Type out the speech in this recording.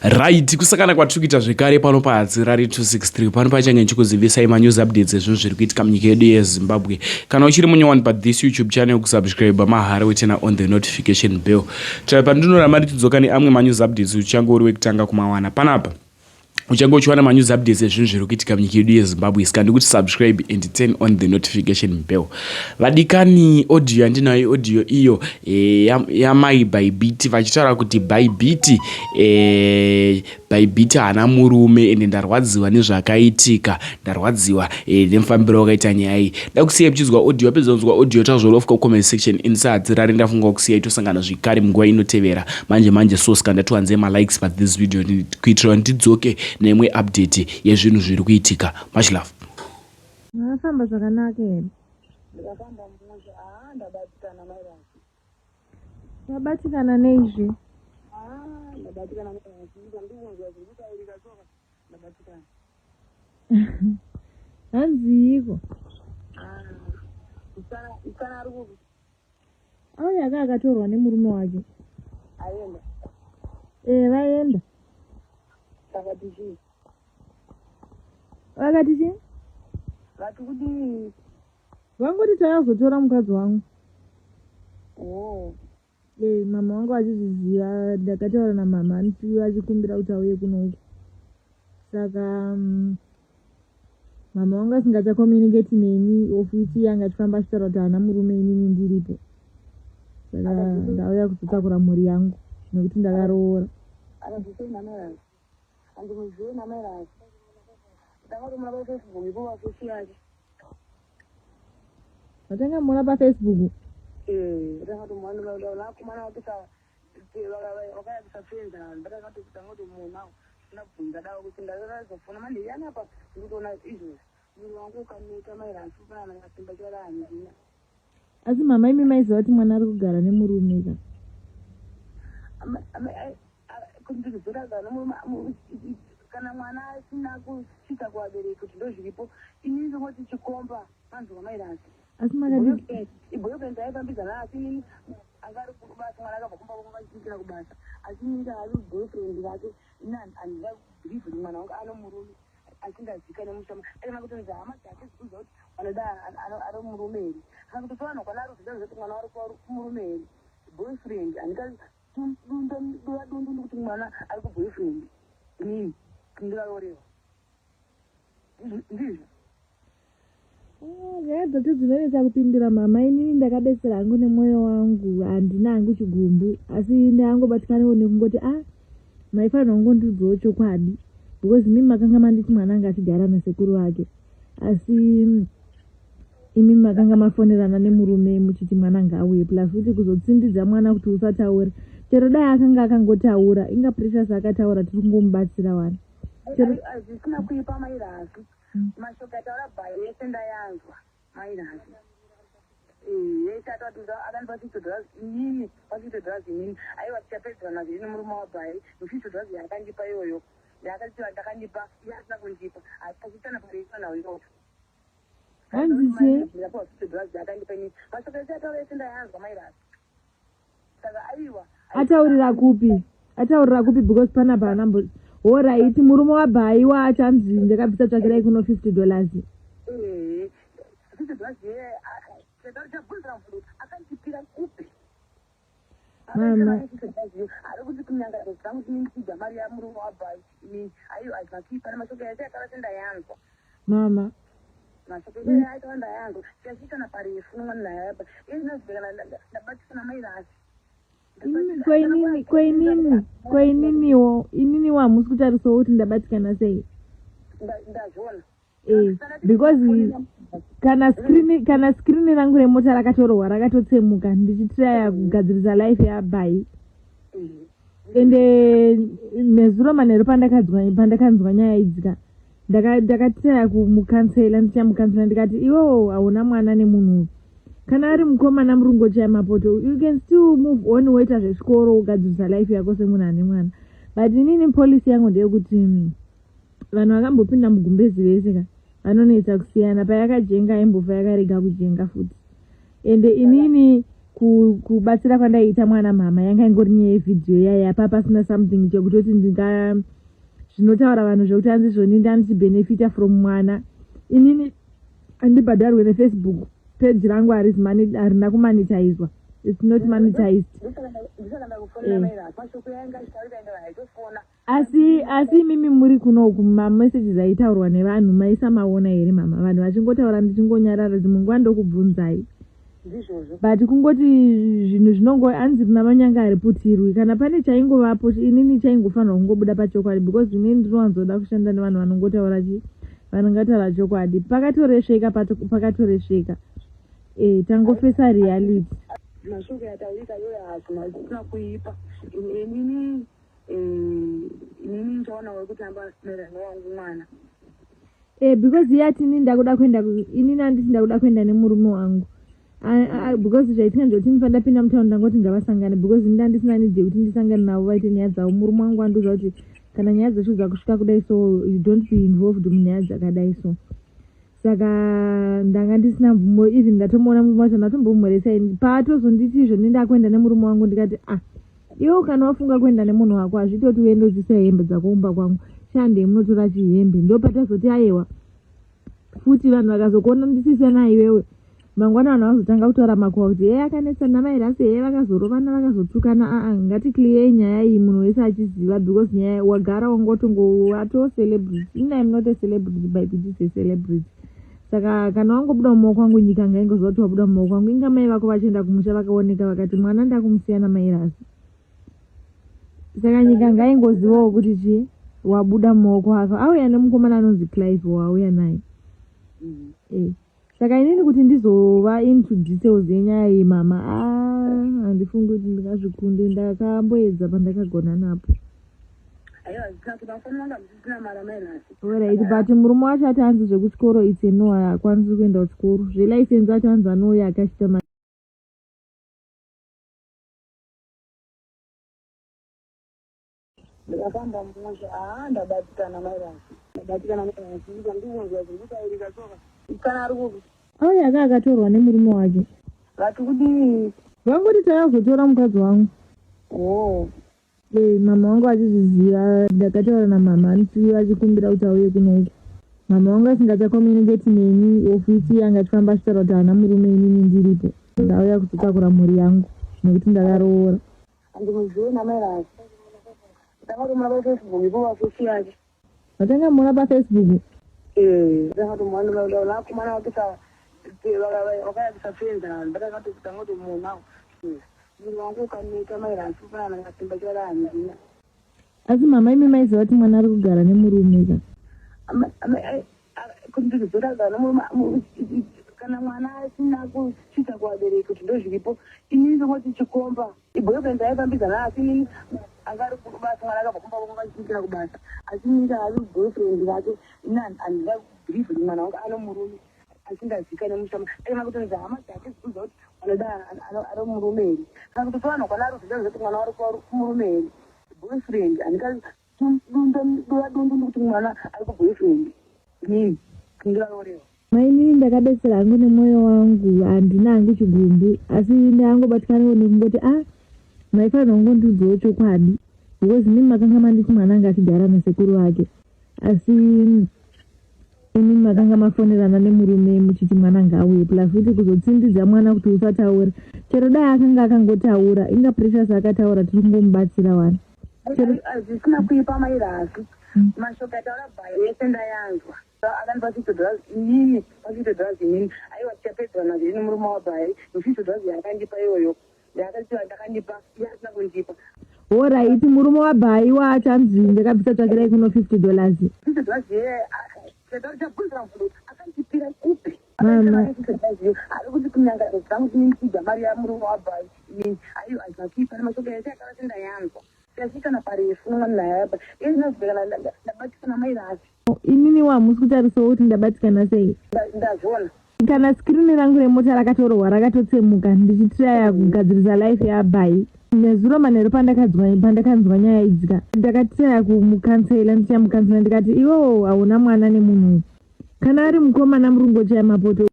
Right, kusangana kwatiri kuita zvekare pano paHadzirari 263. Pano pachange ndichikuzivisai manews updates ezvinhu zviri kuitika munyika yedu yeZimbabwe. Kana uchiri munyowani pathis YouTube channel, kusubscribe mahara, weturn on the notification bell. Tsvai pandinoramba ndichidzoka neamwe manews updates, uchange uri wekutanga kumawana panapa. Uchange uchiwana manews updates ezvinhu zviri kuitika munyika yedu yeZimbabwe, saka ndikuti subscribe and turn on the notification bell. Vadikani, audio yandinayo, audio iyo yamai Bybit vachitaura kuti Bybit, Bybit haana murume ende ndarwadziwa nezvakaitika, ndarwadziwa nemufambiro wakaita nyaya iyi. Ndakusiyai muchinzwa audio. Wapedza kunzwa audio, tazvorofka kucomment section. Inisahadzirari, ndafunga kusiyai, tosangana zvekare munguva inotevera manje manje. So saka ndatiwanzei malikes pathis video kuitira ndidzoke neimwe update yezvinhu zviri kuitika. Much love. Makafamba zvakanaka here? Ndakafamba musha. Haa, ndabatikana, mairasi. Wabatikana neizvi? Haa, ndabatikana, mairasi. Ndikunzwa zviri kutaurika soka, ndabatikana. Hanziiko? Musikana ari kupi? Auya aka akatorwa nemurume wake. Aenda? E, vaenda. Saka tichii? Vakati chii? Vati kudii? Vangoti takazotora mukadzi wangu. Oh. E, mama vangu vachizviziva. Ndakataura namama vachikumbira kuti auye kunoku, saka mama vangu asingachacommunicate neni, of which iye anga achifamba achitaura kuti haana murume, inini ndiripo. Saka ndauya kuzotakura mhuri yangu nekuti ndakaroora. Akazvisei namairasi? Handimuzive namairasi. Ndakatomona paFacebook ipo, paface yake. Watanga muona paFacebook? Ndakatomuona vakomana vakisa, vakayakisa fenzi. Ndakatomuona, ndabvunza davo kuti ndazofona manheyani apa. Ndikutoona izvozvi muviri wangu ukaneta, mairasi, kufanana masimba chirara handina. Asi mama, imi maiziva kuti mwana ari kugara nemurume ka? Kuti nomurume, kana mwana asina kusvika kuvabereki kuti ndozviripo, inini ndongoti chikomba manzwa, mairasi. Asi makati Iboyfriend aifambidzana, asi inini anga ari kubasa, mwana akabva kumba vachipindira kubasa, asi inini kana ari boyfriend vake, ini handina believe kuti mwana wangu ano murume asingazika nemushama. Kana kutonzi hama dzake dzikuziva kuti mwana ari murume here, kana kuti vanhu kwana ari kuziva kuti mwana ari kumurume here, boyfriend handika dundu ndikuti mwana ari kuboyfriend, inini ndingarorewa ndizvo? Ah, nyaya dzacho dzinonetsa kupindura, mama. Inini ndakabetsera hangu nemwoyo wangu, handina hangu chigumbu, asi ndangobatikanawo nekungoti a ah, maifanira kungondiudzawo chokwadi, because imi makanga manditi mwana anga achigara nasekuru vake, asi imi makanga mafonerana nemurume muchiti mwana ngaauye. Plus futi kuzotsindidza mwana kuti usataure. Chero dai akanga akangotaura, inga Precious akataura, tiri kungomubatsira wani. Zvisina kuipa, mairasi. Mashoko ataura bhai yese ndayanzwa, mairasi. Yese atati akandipa $50, inini pa $50 inini aiwa, tichapedzerana zviri nemurume wabhai. $50 yaakandipa iyoyo, yaakati ndakandipa, iye asina kundipa, achiitana pareisanawo iyoyo. Hanzi chii? $50 yaakandipa inini, mashoko ese ataura ese ndayanzwa, mairasi. Saka aiwa. Ataurira kupi? Ataurira kupi? Because panapa anambo alright, murume wabhai wacho anzi ndakabvisa tsvakirai kuno $50. $50 chabvunzira mvunzo, akandipira kupi? Mama. Ari kuti kunyangadzo dzangu tinindidya mari yamurume wabhai inini, aiwa, hazina kuipa. Nemashoko ese ataura sendayanzwa. Mama. Mashoko ese aitaura ndayanzwa. Tichachiitana parefu nomwana naye apa izvinozikana. Ndabatisana, mairasi. Koinini, koinini, koininiwo, ininiwo hamusi kutarisawo kuti ndabatikana sei? Ndazviona. Because kana screen rangu remota rakatorohwa, rakatotsemuka, ndichitraya kugadzirisa life yabhai. Ende nezuro manheru pandakanzwa nyaya idzika, ndakatraya kumucounsela, ndichamucounsela, ndikati, "Iwewo hauna mwana nemunhu uyu. Kana ari mukomana murungochaya mapoto, you can still move on, woita zvechikoro, wogadzirisa life yako semunhu ane mwana." But inini policy yangu ndeyekuti vanhu vakambopinda mugumbezi vese ka vanonetsa kusiyana. Payakajenga aimbofa yakarega kujenga futi. Ende inini Kubatsira kwandaiita mwana mhama yanga ingori nyaya yevhidhiyo yaya pa pasina something chekutoti ndinga zvinotaura vanhu zvekuti hanzi zvoni ndandichibhenefita from mwana. Inini andibhadharwe neFacebook page rangu harina kumonetizwa, it's not monetized. Ndisaka ndakufonera maira, mashoko yanga achitaurika ende vanhu aitofona. Asi imimi muri kunoku, mamessages aitaurwa nevanhu maisamaona here mama? Vanhu vachingotaura ndichingonyarara, dzimwe nguva ndokubvunzai. Ndizvozvo. But kungoti zvinhu zvinongo hanzi rina manyanga hariputirwi. Kana pane chaingovapo, inini chaingofanirwa kungobuda pachokwadi, because inini ndinowanzoda kushanda nevanhu vanongotaura chi vanongotaura chokwadi. Pakatoresveka, pakatoresveka, tangofesa reality. Mashoko yataurika iyoyo hazvina zvisina kuipa. Inini ndichaonawo kutamba maererano wangu mwana. Because iye ati inini ndakuda kuenda, inini handiti ndakuda kuenda nemurume wangu. Because zvaitika ndezvekuti ndinofanira ndapinda mutaundi, ndangoti ngavasangane, because ini ndandisina need yekuti ndisangane navo vaite nyaya dzavo. Murume wangu andiudza kuti kana nyaya dzacho dzakusvika kudai, so you don't be involved munyaya dzakadai. So saka ndanga ndisina mvumo. Even ndatomuona murume wacho, ndatombomhoresa ini. Paatozonditi izvo nendakuenda nemurume wangu, ndikati, "Ah, iwe kana wafunga kuenda nemunhu wako, hazviiti kuti uende uchisiya hembe dzako kumba kwangu. Shandei munotora chihembe." Ndopatazoti aiwa, futi vanhu vakazokuona ndisisana iwewe mangwana, vanhu vazotanga kutaura makuva kuti e akanetsana mairasi, e vakazorovana, vakazotukana. Aa, ngaticlearei nyaya iyi munhu wese achiziva, because nyaya wagara wangotongo ato celebrity. Ini I'm not a celebrity, but it is a celebrity. Saka kana wangobuda mumaoko angu, nyika ngaingoziva kuti wabuda mumaoko angu. Inga mai vako vachienda kumusha vakaoneka vakati mwana ndakumusiyana mairasi, saka nyika ngaingozivawo kuti chi wabuda mumaoko ako. Auya nemukomana anonzi Clive, wauya naye. Saka inini kuti ndizova into details yenyaya iyi mama, a handifungi kuti ndingazvikunde. Ndakamboedza pandakagona napo. Aiwa, zvisina kuti mafonera anga musisina mari amairasi. Alright, but murume wacho ati hanzi zvekuchikoro it's a no, haakwanisi kuenda kuchikoro. Zvelicense ati hanzi anouya akachita. Ndakafamba musha, haa, ndabatikana mairasi, ndabatikana mairasi. Ndikunzwa zviri kutaurika soka kana ari kupi? Auya aka akatorwa nemurume wake. Vati kudii? Vangoti takazotora mukadzi wangu. Oh. Mama wangu achizviziva. Ndakataura namama anti vachikumbira kuti auye kunoku. Mama wangu asingachacommunicate neni, ofisi anga achifamba achitaura kuti haana murume, inini ndiripo. Ndauya kuzotakura mhuri yangu nekuti ndakaroora. Handimuzive namairasi, ndakatomona paFacebook ipo pafesi yake. Matanga muona paFacebook? Ndakatomuona vakomana vakisa vakayakisa fenza, ndakatomuona. Muviri wangu ukaneta mairasi, kana ndakasimba chara handina. Asi mama, imi maiziva kuti mwana ari kugara nemurume ka? Kuti ndizotagara nemurume kana mwana asina kusvitsa kuvabereki kuti ndozviripo, inini ndongoti chikomba iboyfriend aifambidzana, asi inini anga ari kubasa, mwana akabva kumba kwavo vachiitira kubasa, achinyika ari boyfriend vake. Ini handina believe kuti mwana wangu ano murume asingazikane musha, kana kutonzi hama dzake dzikuziva kuti anoda ari murume here, kana kuti vanhu kwana ari kuziva kuti mwana wari kumurume here. Boyfriend handikadunda dundu kuti mwana ari kuboyfriend, inini ndingarorewa. Mainini, ndakabetsera hangu nemwoyo wangu, handina hangu chigumbu, asi ndangobatikanawo nekungoti a maifanira kungondiudzawo chokwadi, because inini makanga manditi mwana anga achigara nasekuru vake, asi imi makanga mafonerana nemurume muchiti mwana ngaauye, plus futi kuzotsindidza mwana kuti usataura. Chero dai akanga akangotaura, inga Precious akataura, tiri kungomubatsira wani. Zvisina kuipa mairasi, mashoko ataura bhai yese ndayanzwa. Akandipa $50 inini, pa $50 inini, aiwa, tichapedzerana zvenyu murume wabhai ne$50 yaakandipa iyoyo, yaakati ndakandipa, iye asina kundipa. Alright, murume wabhai waachanzi ndakabvisa tsvakirai kuno $50. $50 iye chabvunzira mvunzo, akandipira kupi? Mama. Ari kuti kunyanga dzangu tinidya mari yamurume wabhai inini, aiwa, hazvina kuipa nemashoko ese akavati ndayanzwa. Tasvikana parefu nomwana yapa iye ndinozvikana ndabatikana mairasi. Inini wamusi kutarisawo kuti ndabatikana sei? Ndazviona. Kana screen rangu remota rakatorohwa, rakatotsemuka, ndichitraya kugadzirisa life yabhai. Nezuro manheru pandakanzwa nyaya idzika, ndakatraya kumucounsela, ndichamucounsela, ndikati iwewo hauna mwana nemunhu uyu, kana ari mukomana muri kungochaya mapoto.